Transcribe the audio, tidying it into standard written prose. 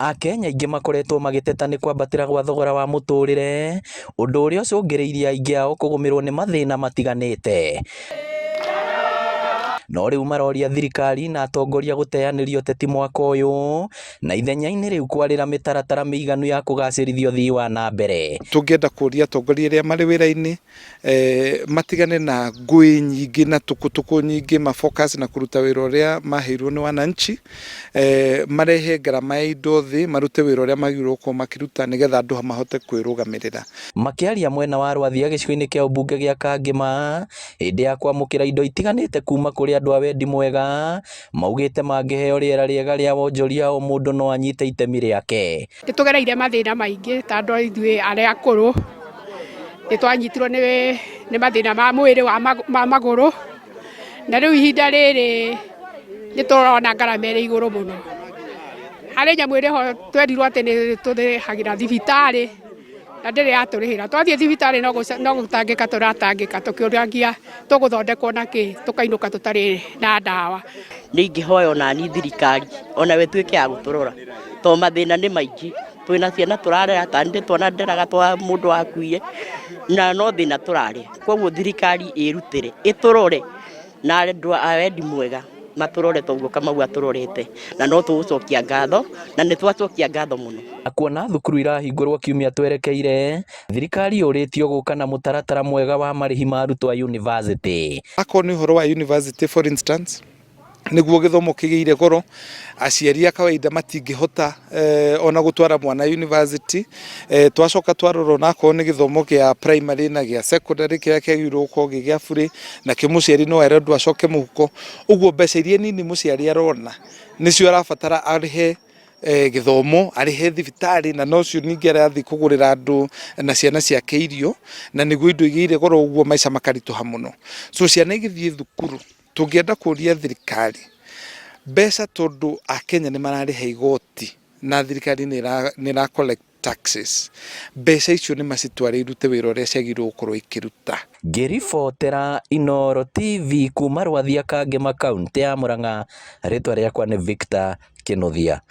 Akenya aingĩ makoretwo magĩteta nĩ kwambatĩra gwa thogora wa mũtũrĩre, ũndũ ũrĩa ũcũngĩrĩirie aingĩ ao kũgũmĩrwo nĩ mathĩna matiganĩte. No rĩu maroria thirikari na atongoria gũteanĩria ũteti mwaka ũyũ na ithenya-inĩ rĩu kwarĩra mĩtaratara mĩiganu ya kũgacĩrithia ũthii wa na mbere. Tũngĩenda kũria atongoria arĩa marĩ wĩra-inĩ matigane na ngũĩ nyingĩ na tukutuku nyingĩ, ma focus na kũruta wĩra ũrĩa maheirwo nĩ wananchi, marehe ngarama ya indo thĩ, marute wĩra ũrĩa magĩrĩirwo gũkorwo makĩruta nĩgetha andũ mahote kwĩrũgamĩrĩra. Makĩaria mwena wa Rwathia gĩcigo-inĩ kĩa ũmbunge gĩa Kangĩma hĩndĩ ya kwamũkĩra indo itiganĩte kuma kũrĩ andũ a wendi mwega, maugĩte mangĩheo rĩera rĩega rĩa wonjoria o mũndũ no anyite itemi rĩake. Nĩ tũgereire mathĩna maingĩ ta andũ ithuĩ arĩa akũrũ, nĩ twanyitirwo nĩ mathĩna ma mwĩrĩ ma magũrũ, na rĩu ihinda rĩrĩ nĩ tũrona ngarama ĩrĩ igũrũ mũno. Harĩ nyamũ ĩrĩ ho twerirwo atĩ nĩ tũrĩhagĩra thibitarĩ na ndĩrĩ yatũrĩhĩra. Twathiĩ thibitarĩ no gũtangĩka tũratangĩka tũkĩũragia tũgũthondekwo na kĩ, tũkainũka tũtarĩ na ndawa. Nĩ ingĩhoya onani thirikari onawe ĩtuĩke ya gũtũrora tondũ mathĩna nĩ maingĩ, twĩna ciana tũrarera, ta niĩ twana nderaga twa mũndũ wakuire na no thĩna tũrarĩa. Koguo thirikari ĩrutĩre ĩtũrore na andũ a wendi mwega matũrore ta ũguo Kamau atũrorete, na no tũgũcokia ngatho na nĩ twacokia ngatho mũno. Na kuona thukuru irahingũrwo kiumia twerekeire, thirikari yũrĩtio gũka na mũtaratara mwega wa marĩhi ma arutwo a yunivasĩtĩ. Akorwo nĩ ũhoro wa university, for instance, nĩguo gĩthomo kĩgĩire goro, aciari a kawaida matingĩhota ona gũtwara mwana university. Twacoka twarora onakorwo nĩ gĩthomo kĩa primary na gĩa secondary kĩrĩa kĩagĩrĩirwo gũkorwo gĩ gĩa burĩ, nakĩo mũciari no erwo acoke mũhuko. Ũguo mbeca iria nini mũciari arona nĩcio arabatara arĩhe gĩthomo, arĩhe thibitarĩ, na nocio ningĩ arathiĩ kũgũrĩra andũ na ciana ciake irio, na nĩguo indo igĩire goro ũguo maica makaritũha mũno. So ciana igĩthiĩ thukuru, tũngĩenda kũria thirikari mbeca, tondũ Akenya nĩ mararĩha igoti na thirikari nĩ ĩra collect taxes, mbeca icio nĩ macitware irute wĩra ũrĩa ciagĩrĩirwo gũkorwo ikĩruta. Ngĩribotera Inooro TV kuma Rwathia, Kangĩma, kaũntĩ ya Murang'a, rĩtwa rĩakwa nĩ Victor Kĩnuthia.